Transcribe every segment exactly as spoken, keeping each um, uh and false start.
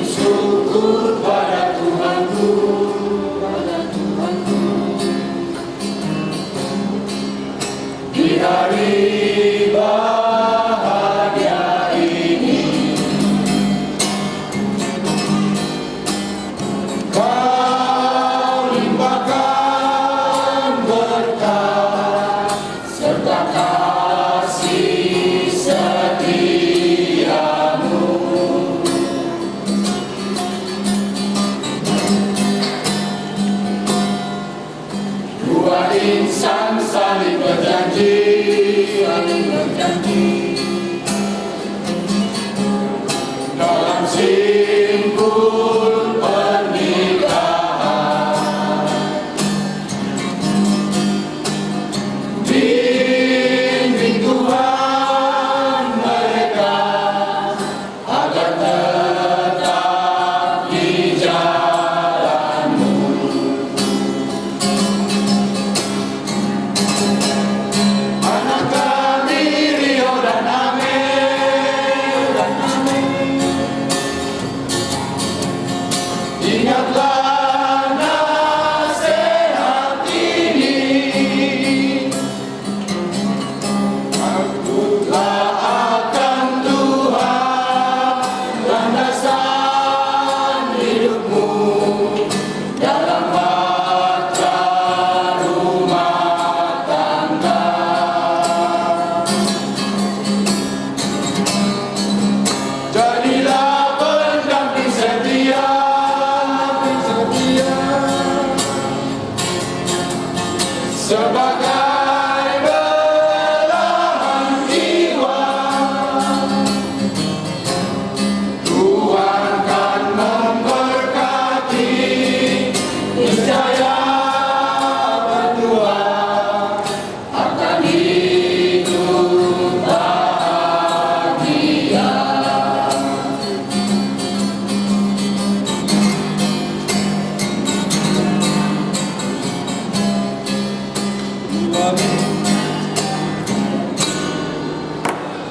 Syukur pada Tuhanku, pada Tuhanku. Di hari bahagia ini, Kau limpahkan berkat serta kasih setiamu. Dua insan saling berjanji, saling berjanji dalam simpul pernikahan. Bimbing Tuhan mereka agar tetap di jalanmu. Anak kami Rio dan Amel, ingatlah nasihat ini. Takutlah akan Tuhan, landasan hidupmu dalam bahtera rumah tangga. Jadilah pendamping setia, pendamping setia. Sebagai belahan jiwa, Tuhan kan memberkati, niscaya berdua akan hidup bahagia.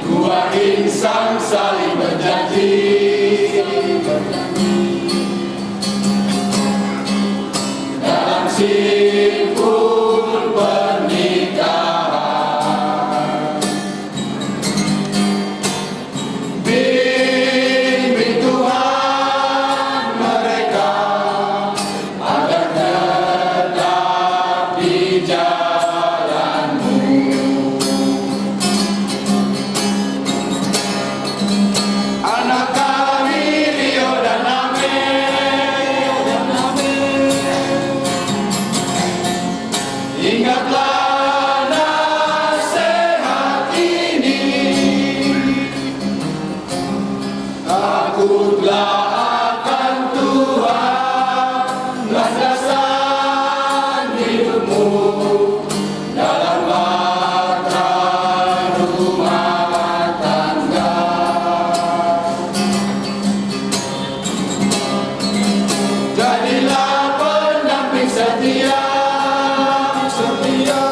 Dua insan saling berjanji dalam simpul pernikahan. Bimbing Tuhan mereka agar tetap di jalanmu. Anak kami Rio dan Amel, ingatlah nasihat ini. Takutlah akan Tuhan, landasan hidupmu dalam bahtera rumah tangga. Jadilah pendamping setia, setia.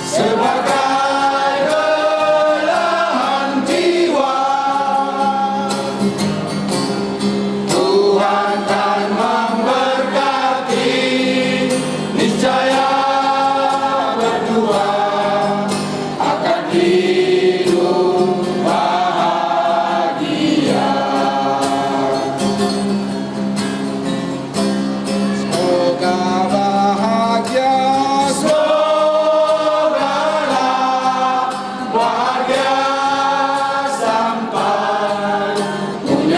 Sebagai belahan jiwa, Tuhan kan memberkati, niscaya berdua akan hidup bahagia. Semoga bahagia, semogalah bahagia sampai punya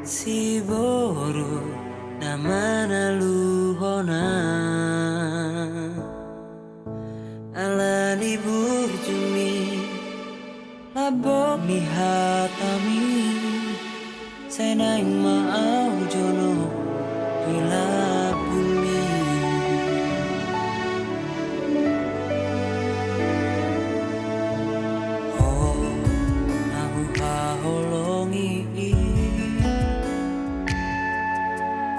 Siboru na manaluhon au, ala ni burju ni lambok ni hatami, sai naeng ma au jonok di lambungmi. Ho na huhaholongi i,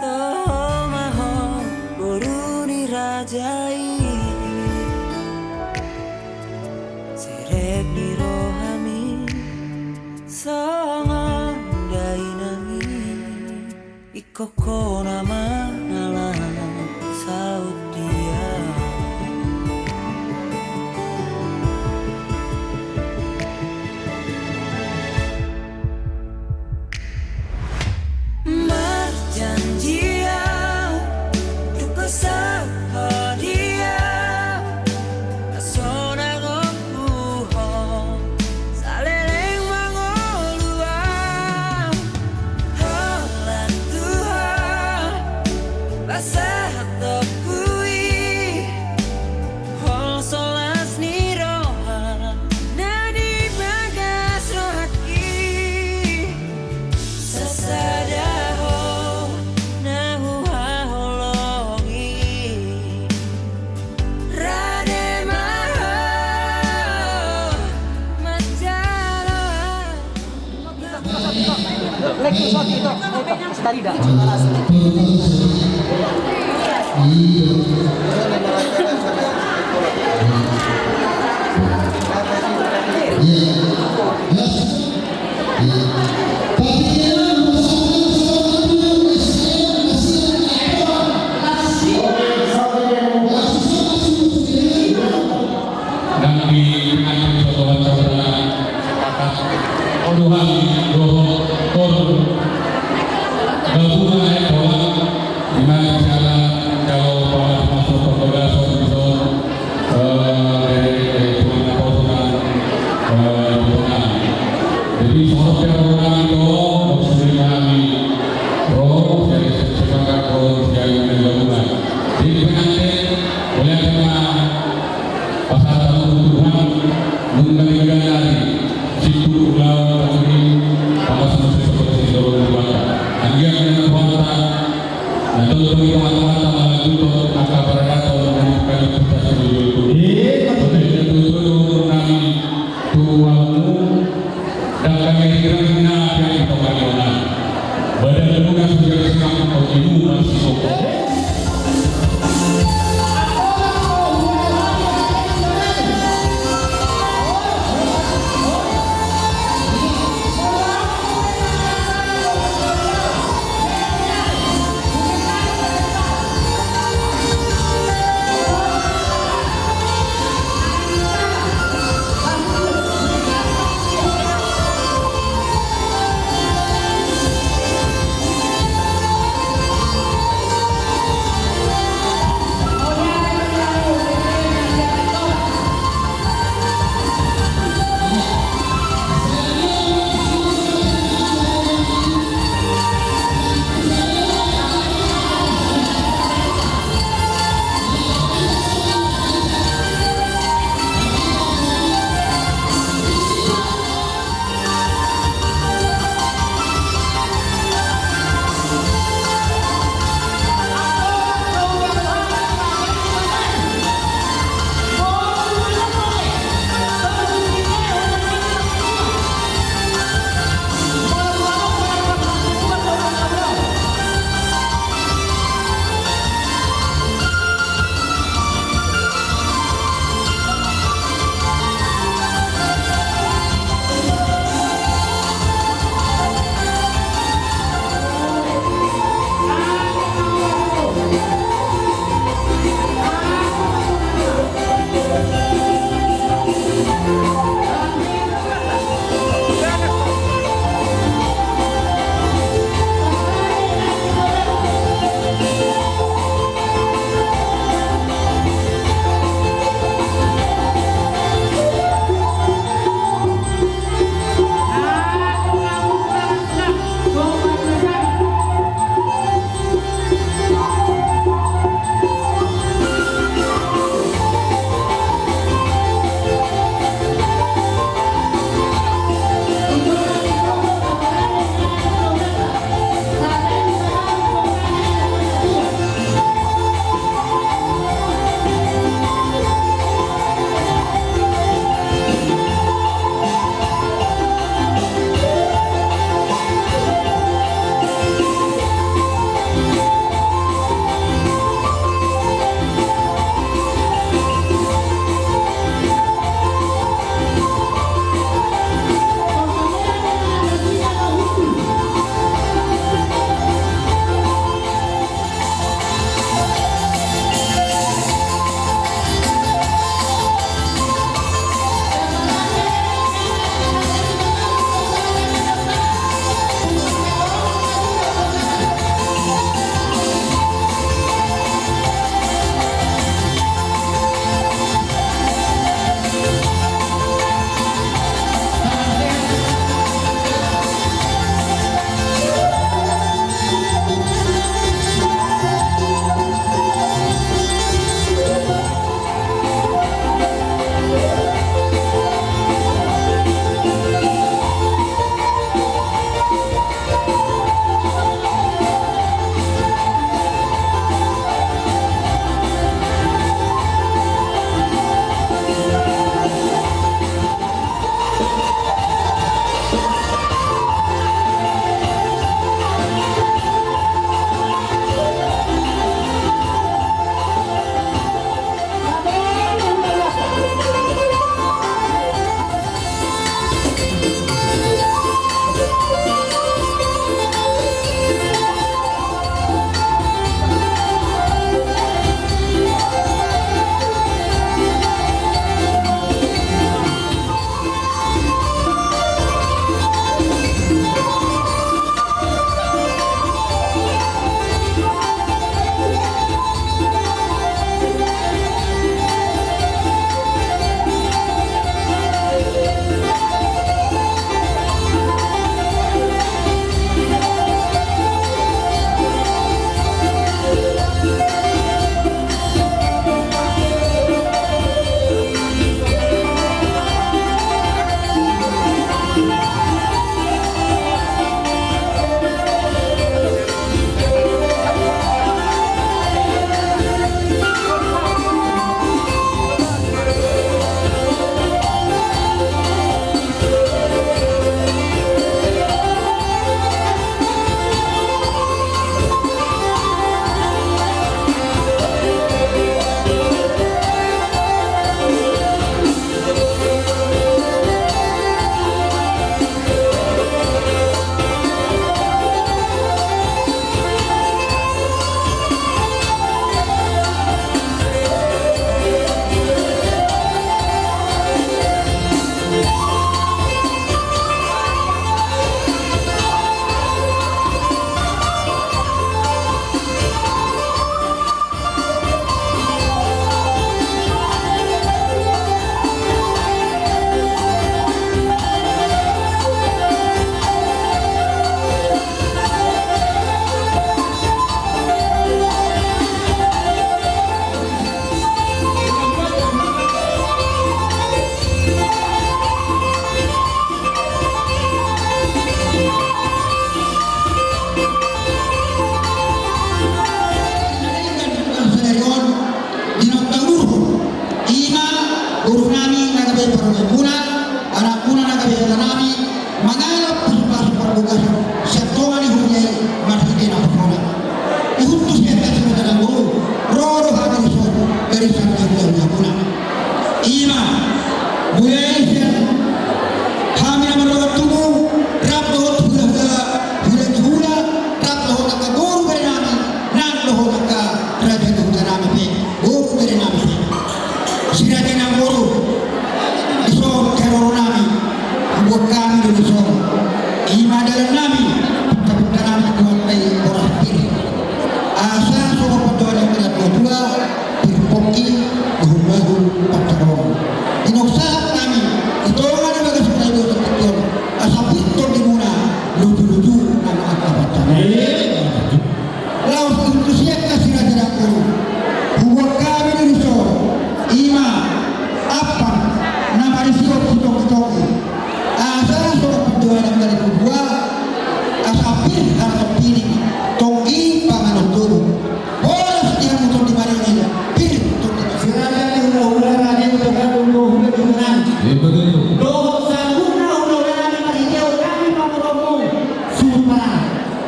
toho ma ho boru ni raja i. Serep ni rohami songon dainang i, ingkon ho na mangalap saut dia. Marjanji au, tung sahat ho dia, sonang ompuhon, saleleng mangolu au. Holan Tuhan, pasahat ompu i, hol so las ni roha, na di bagas rohangki. Sasada ho na huhaholongi, rade ma ho manjalo. Nang di pengantin sotohan saudara, sepakat. O Tuhan, dohot tor gabungan aek bola, di mana bicara jalo panas masuk perbagason di son, eh, dari, dari Tuhan atau Tuhan, eh, di tengah. Jadi, songon pe roha nami do, maksudna nami ro, jadi sepakat ro, jadi gabungan. Jadi, pengantin, boleh apa? Pasahat ma tu Tuhan, nunga denggan nari, situtu ulaon, pamasuk muse seperti sidoro Tuhanta. Anggiat ma Tuhanta, na tongtong i di tongatongamuna, mangalanjuthon angka paradaton, nunga dipatupa tu jolo. Iya. Betul, betul, betul, nami, tu hamu, Dangka ni hirang na piak di pangaliona. Badan muna sudah siap, otimu masih kokoh.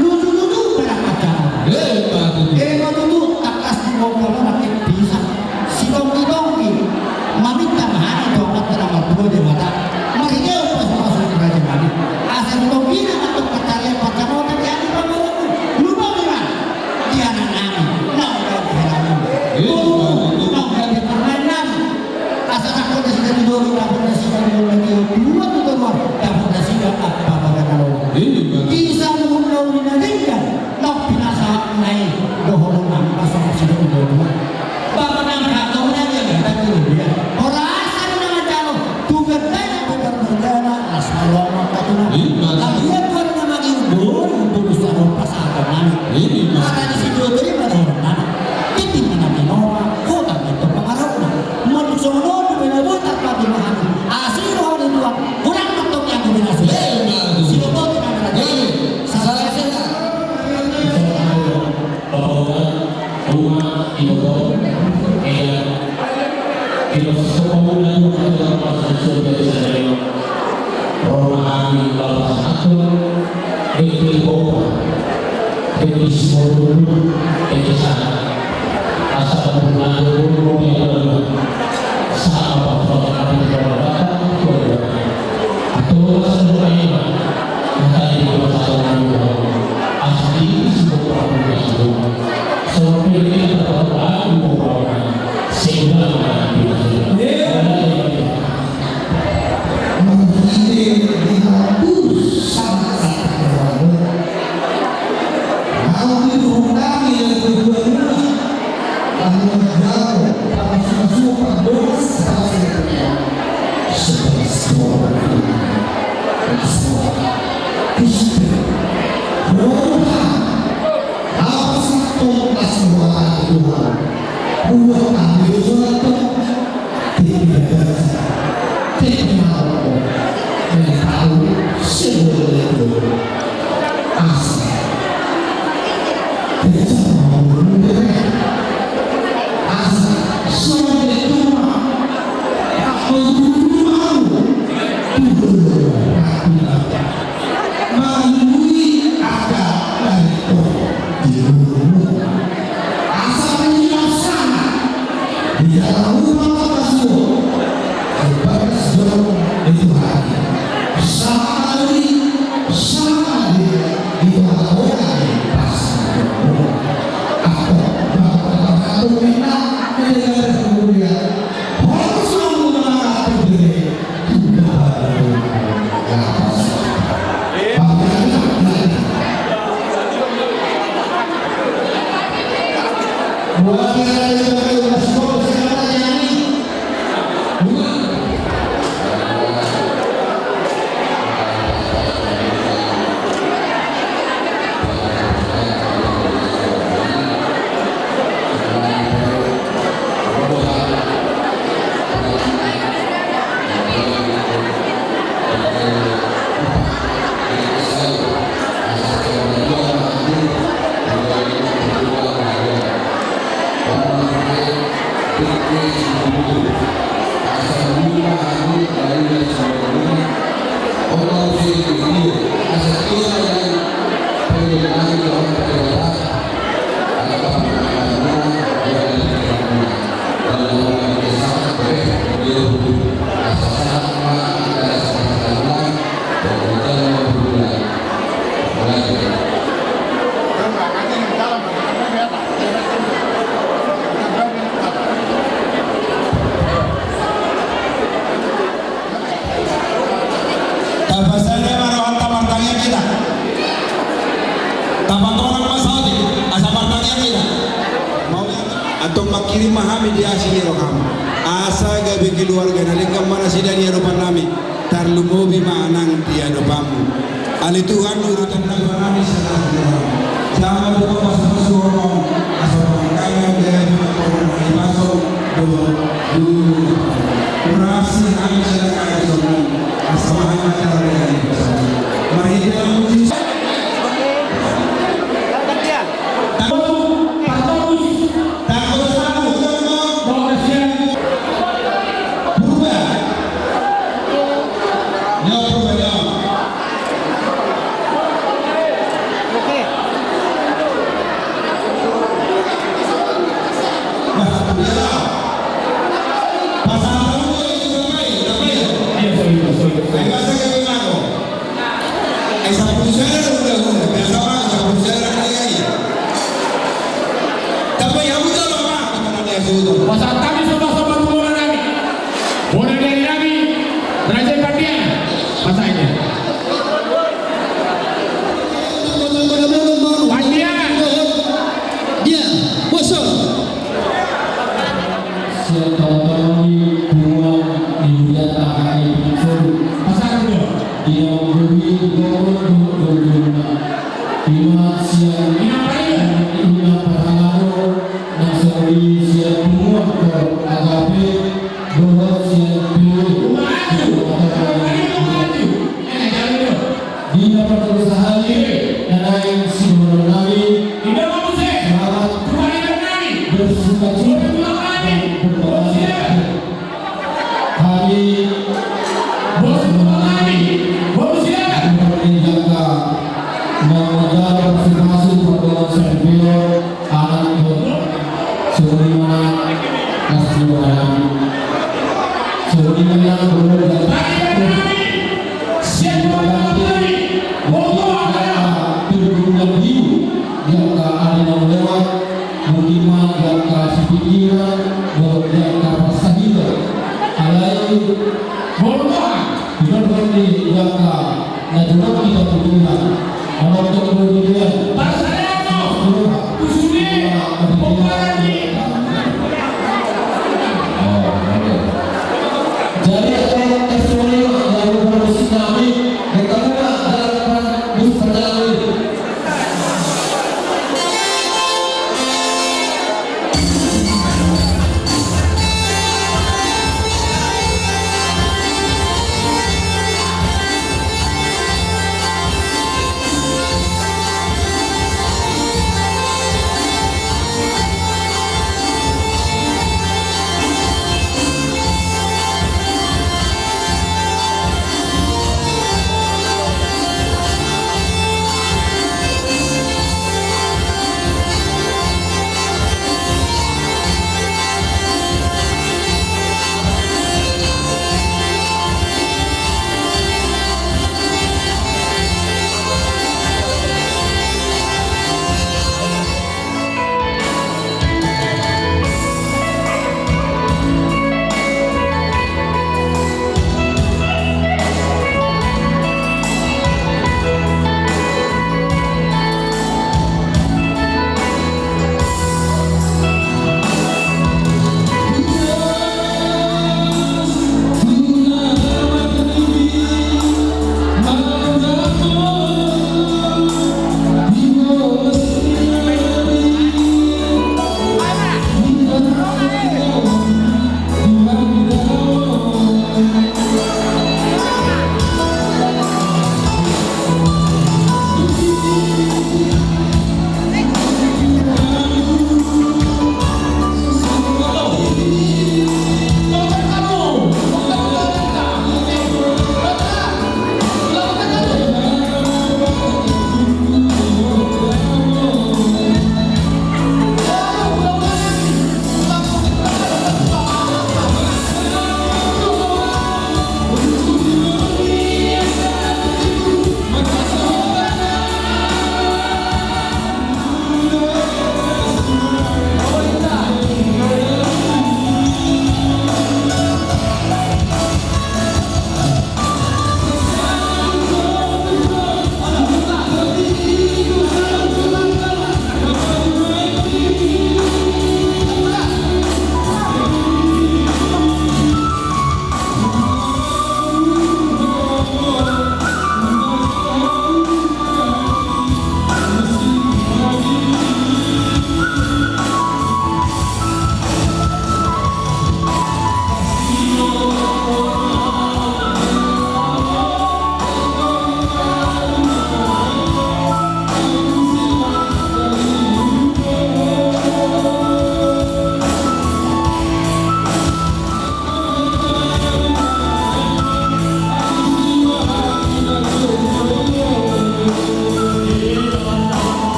Luju-luju pe na manjalo. Emma tutu. Emma tutu, tangkas di bongkol na ke pisang. Sitongki-tongki. Maminta ma hami tu Amanta na martua Debata. Marhite pasu-pasu ni raja nami. Asa di tongkina antong pansarian pansamotan di hami pangarahutna. Lumobi ma di anak nami. Naung gabe helanami. Emma tutu. Naung gabe parmaennami. Asa dapot nasida di doli, dapot nasida di doli, dapot nasida di doli, dapot nasida angka bagana lomo. Emma tutu. Di saluhutna uli na denggan, naung pinasahatna i dohononnami, pasahat nasida di doli. Bapak nang hatau na dia, dia tak dulu dia. Horas na manjalo, tugas daya, tugas perdana, asal lomo katuna. Emma tutu. Tapi ya Tuhan nama di doli, doli salah pasahatnami. Emma tutu. Ada di situ terima dohononnami. Titi mana di noma, kota itu pangarahutna. Manuk songon on dope na boi tarpatupatu. Asi roha ni Tuhan. Hurang mantong yang dibinasa. Hei, na, tu. Siloto di mana raja. Hei, salah sela. Bapak, Uma, Ibu, Eda. Kita semua muda juga kita masuk surga di sana. Rohani Bapa satu, Eke Bopa, Eke Simorun, Eke Sana. Asa pernah dulu dia berdua. Sama Bapak Nabi Bapak Bapak. Atau semua ini, maka ini Bapak satu Nabi Bapak. Asli semua Bapak Nabi Bapak. Sampai kita Bapak Nabi Bapak. Sehingga Nabi Bapak. Marhite di na tulus sangkap ni rohamu. Naung dituhuk nami na tujuanmuna, lalu manjalo pasu-pasu pardongan sahali. Sebab suara Tuhan. Suara Kristen. Roha. Apa sih tuh pas suara Tuhan? Buat kami suara Tuhan. Mangalului angka na ringkot di ngolungmu. Asa pinasahat di dalam rumah tangga suo, di bagas joro ni Tuhan. Sama di, sama di, di dalam rumah tangga suo. Atau bapak-bapak tumina, mendengar kemuliaan. Horas lalu menangkap diri. Tapasada ma rohanta, martangiang hita. Tapatorang ma saotik asa martangiang hita. Mauliate. Antong mangkirim ma hami di asi ni roham, asa gabe keluarga na denggan ma nasida di adopannami, tarlumobi ma nang di adopanmu. Ale Tuhan, urutan na panami salah di roham. Jama dohot pasu-pasu roham, asa pangkana gabe ma roham na ipaso dohot dulu. Urasi hami sada kali songon Pasahat hami sombasomba tu bona nami. Bona ni ari nami, Raja Pandian. Pasahat i. Pandian. Dia, bosok. Sian tano-tano ni punguan ni hurianta H K I Bukit Sodu. Pasahat i do. Di na manggohi gogo dohot jolma. Ima sian, ima parhalado, na songon i sian punguan Agape, dohot sian P W. Di na parjolo sahali na naeng sidohonon nami. Selamat bersuka cita dan berbahagia. Hami, bos, hami, bos, ya. Hami jangka na manjalo pasu-pasu pardongan saripeon, anak dohot songon i ma na asli hami. Songon i ma na bolon dan siap, siap, siap. Jangka ari na lewat, mungkin ma jangka sipikiran, dohot jangka parsahiton. Alai, molo tua, di na di jangka na jolma hita pikiran. Manonton do di dia. Pasahat do tu sude pomparan ni. Oh, oke. Jadi, eh, eh, sorry, lagu produksi nami, mereka pula dalam bus perjalanan.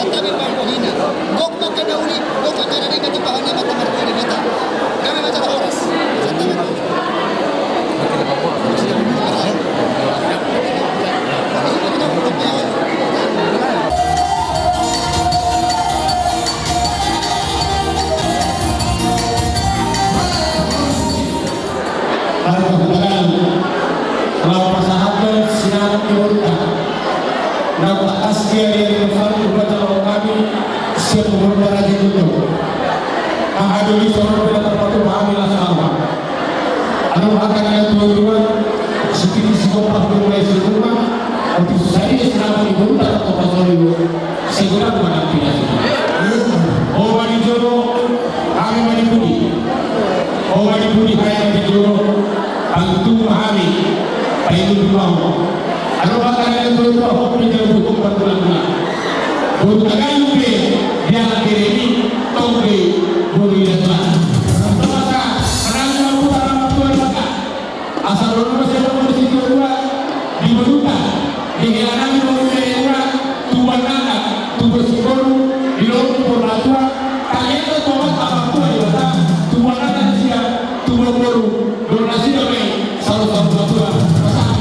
Tapi pambohina, gok mangkadauli, gok mangkadauli, ketupahannya mata martua di mata. Kami baca horas. Marga Hutagalung, laho pasahathon sinamot ni borunta. Naung tangkas di ari-ari na salpu baca laho hami sian borunta Raja Guntur. Aha do i songon pe na tarpatupa hami laos sahat. Adong angka na tua-tua, sititi sigompa, hurung na i siruma, otik sadia sinamot ni borunta na tarpatupa sori. Sai godang ma na pinasuna. Ho ma di jolo, hami ma di pudi. Ho ma di pudi, hami ma di jolo. Pangtungu ma hami. Painum ma ho. Adong angka na tua-tua, ho ma di jolo, ho ma di jolo. Boru Tagalung pe, dialap bere ni, tong pe, boru Ida Tuhan. Masa, menang ma putar nama Tuhan maka. Asa dohot ma sian na marsitua-tua di borunta, di hela nami dohot di hela tubuan nangka, tubuan singkoru, di dohot tubuan martua, tangiang do tu Amanta Martua Debata, tubuan nangka nasida, tubuan boru, dohot nasida pe, saur-saur matua, pasahat.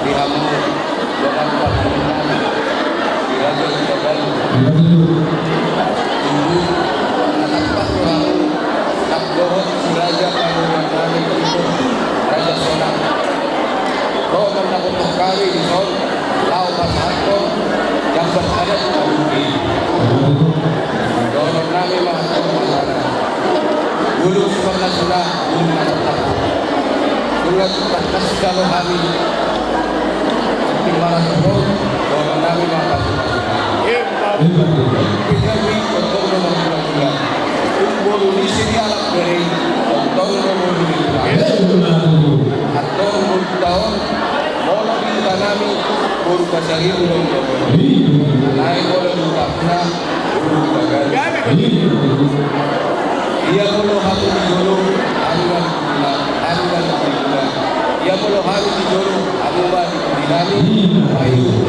Di hamu dongan parpudi nami, di Raja Hutagalung. Tubu, na tampak rohamu, nang dohot si Raja Panguruan nami, Raja Sonang. Ro mandapothon hami dison, laho pasahathon jambar adat na bungki. Dohonon nami ma tu hami. Bulung sipangasuna, bulung na tartampuk. Nunga tangkas jalo hami. Di maratuhon, dohonon nami ma tu hami. Pejami, tongtong do margula-gula. Tung boru ni si dialap bere, tongtong do boru ni tulang. Antong boru taon, molo di huta nami, boru pasaribu do. Nai molo di huta puna, boru di bagas. Ia molo hami di jolo, hami ma di puna, hami ma di puna. Ia molo hami di jolo, hami ma di puna nami, painum.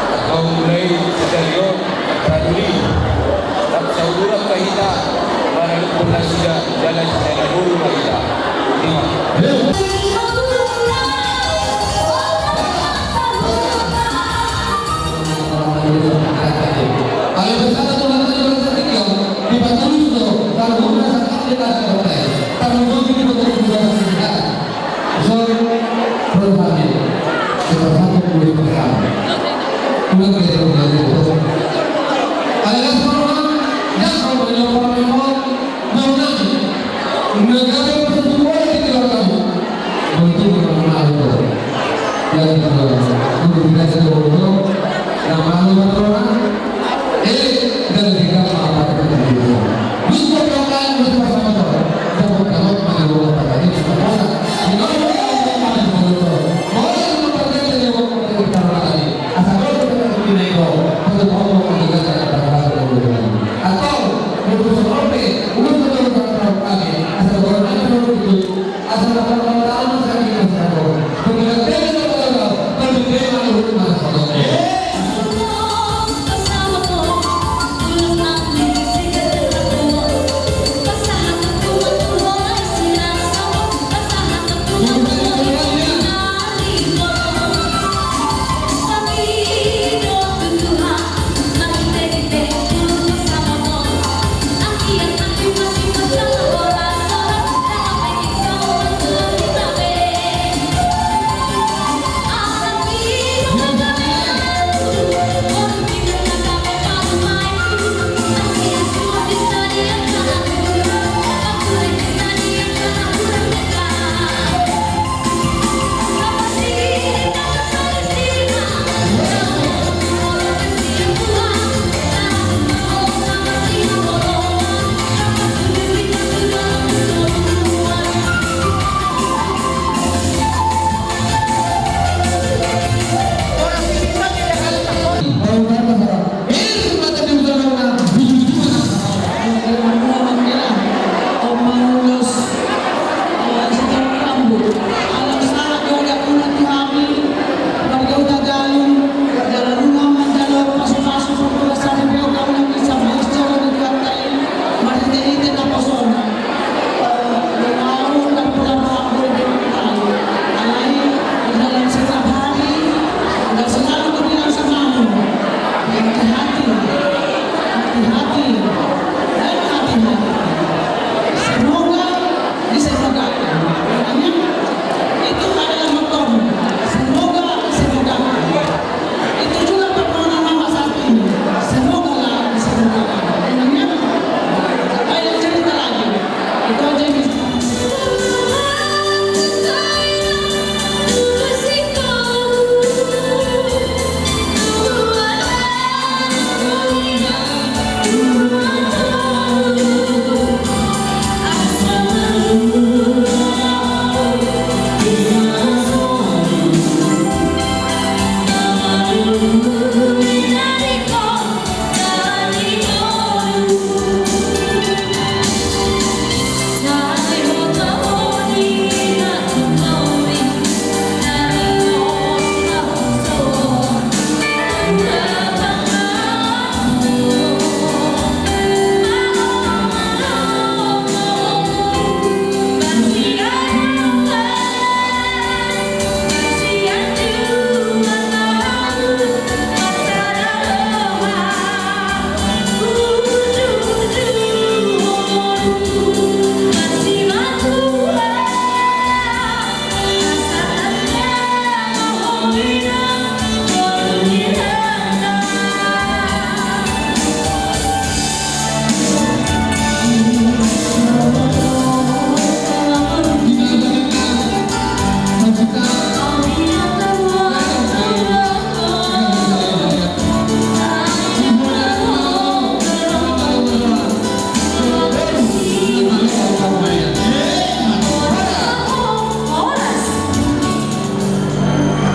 Antong mulai sadari on, Praduli, rap sauduran ma hita, maraluphon nasida, jala sisada boru ma hita. Ima.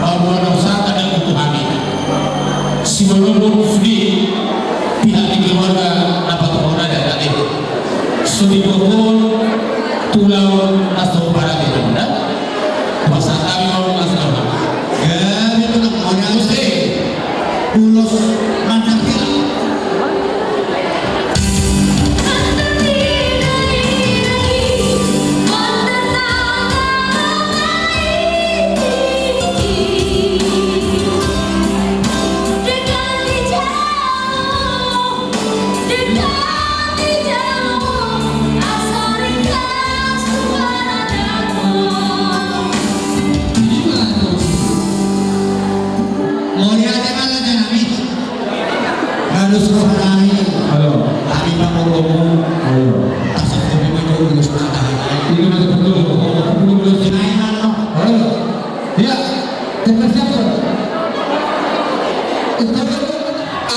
Abu anak saka dan buku hami. Si Bolong Bukuf di pihak di keluarga apa tu kau nada tadi. Sudi bokol tulang asal pada kita. Masa kami mau masuk. Gabe tu nak mau nyampe. Ulos mandang hilang. Mauliate ma raja nami. Malus roha nami. Halo. Hami ma molomu. Halo. Asa kopi ma jolo malus roha nami. Ini masih betul. Belum, belum. Nai ma no. Halo. Ya. Terima kasih.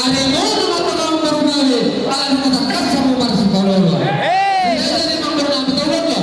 Ada mana mata kamu baru nami? Ada mata kaca mau baru sekolah. Tidak ada di mana berapa tahun lo?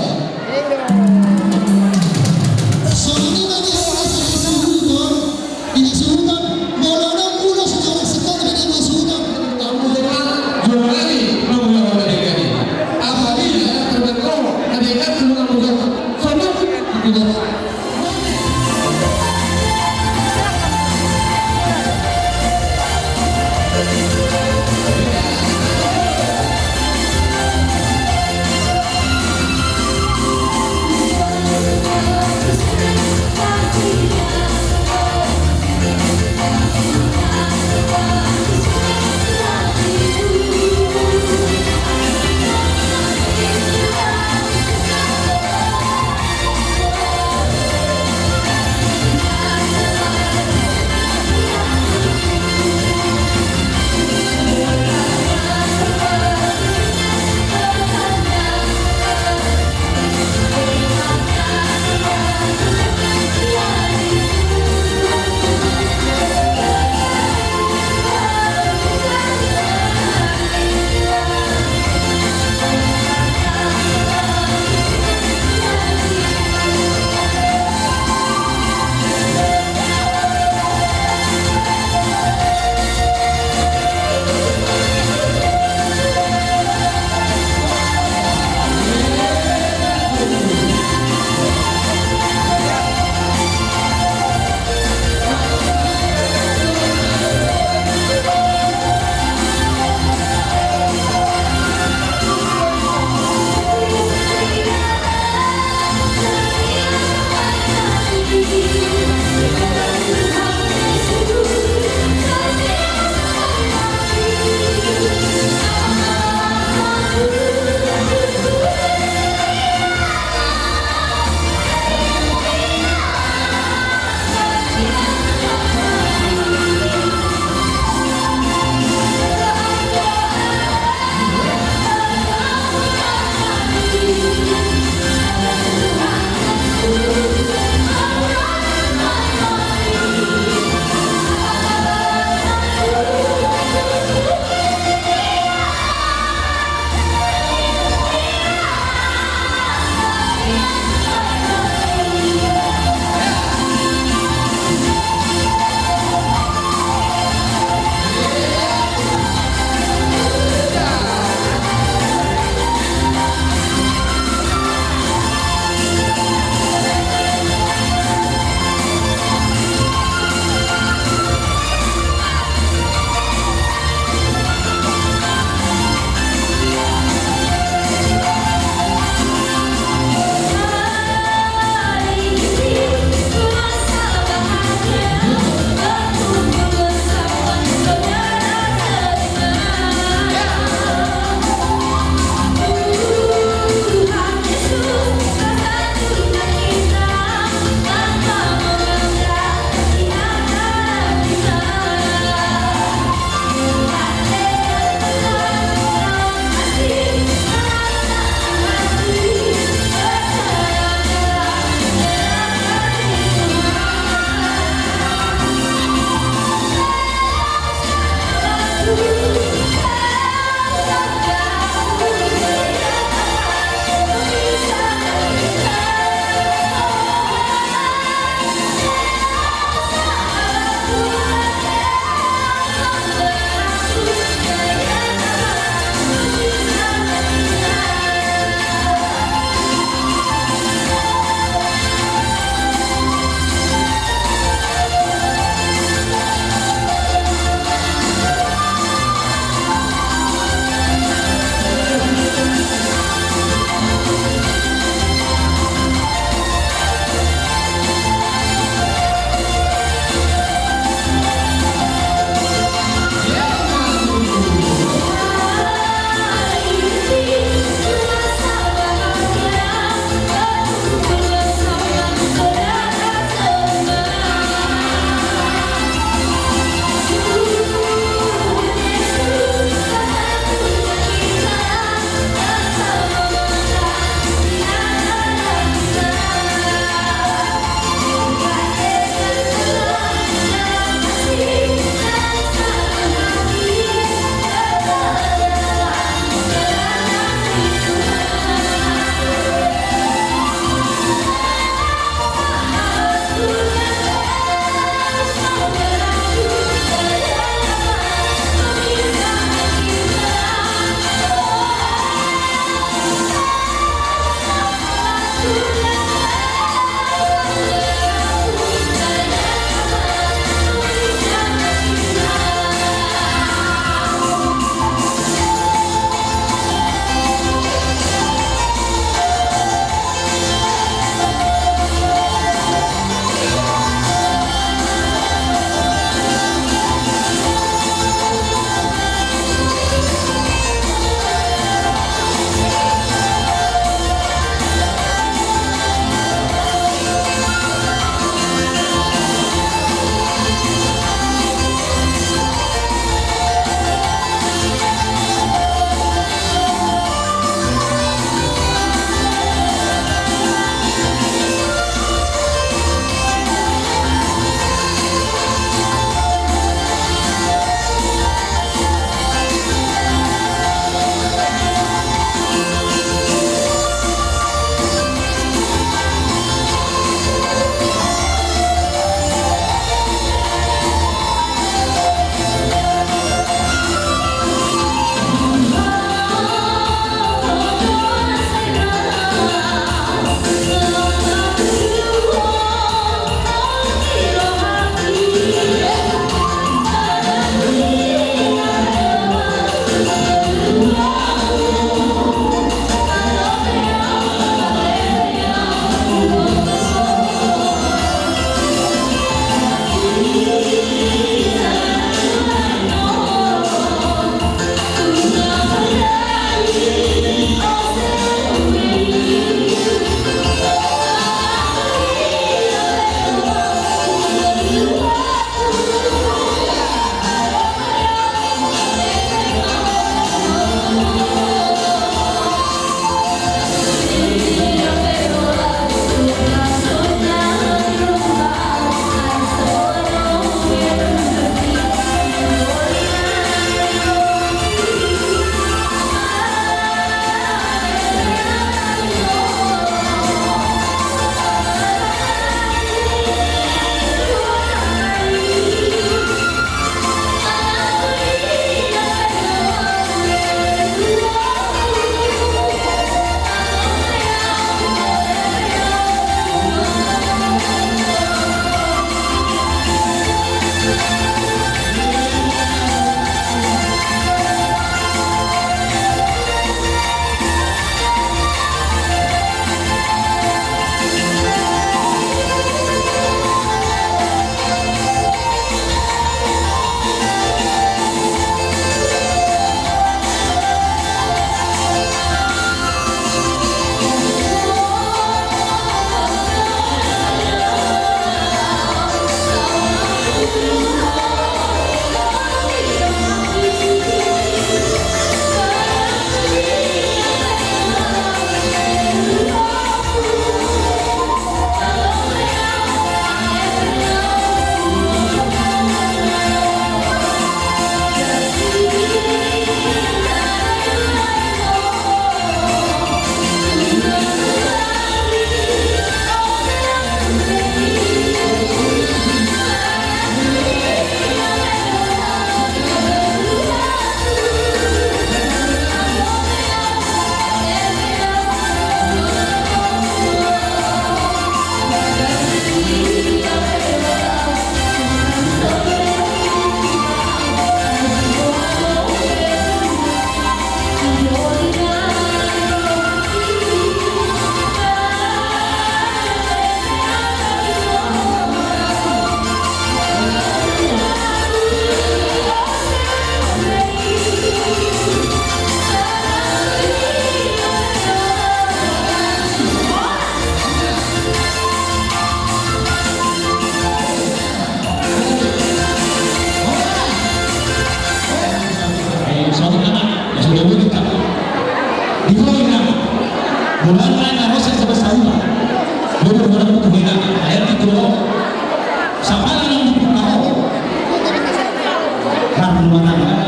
Rumah tangga,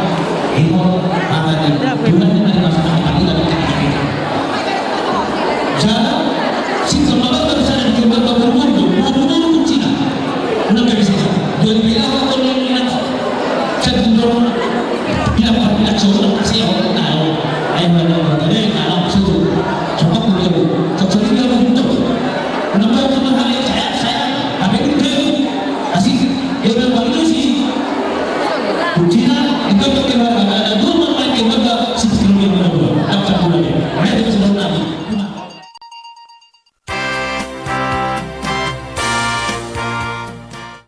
itu hata ni Tuhan.